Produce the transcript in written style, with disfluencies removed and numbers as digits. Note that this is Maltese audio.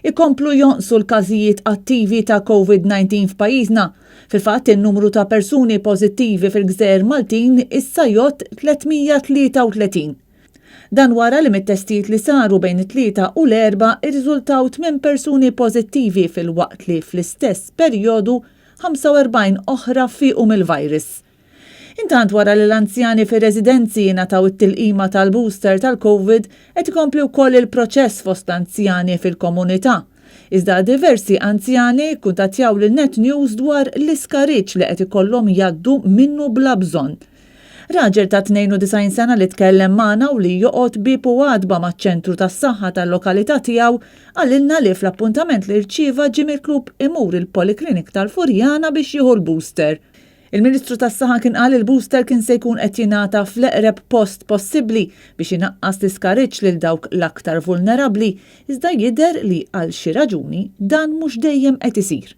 Ikomplu jonqsu l-każijiet attivi ta' Covid-19 f'pajjiżna. Fil-fatt, in-numru ta' persuni pożittivi fil-gżejjer Maltin issa jgħodd 333. Dan wara li mit-testijiet li saru bejn it-Tlieta u l-Erbgħa irriżultaw tmien persuni pożittivi filwaqt li fl-istess perjodu 45 oħra fiequ mill-virus. Intant wara li l-anzjani fir-residenzi jingħataw it-tilqima tal-booster tal-Covid qed ikompli wkoll il-proċess fost l-anzjani fil-komunità. Iżda diversi anzjani kkuntattjaw lil Net News dwar l-iskariġġ li qed ikollhom jgħaddu minnu bla bżonn. Raġel ta' 92 sena li tkellem magħna u li joqgħod bieb u għatba maċ-ċentru tas-saħħa tal-lokalità tiegħu qalilna li fl-appuntament li rċieva ġie mitlub imur il-Polyclinic tal-Furjana biex jieħu l-booster. Il-Ministru tas-Saħħa kien qal li l-booster kien se jkun qed jingħata fl-eqreb post possibbli biex inaqqas l-iskariġġ lil dawk l-aktar vulnerabbli, iżda jidher li għal xi raġuni dan mhux dejjem qed isir.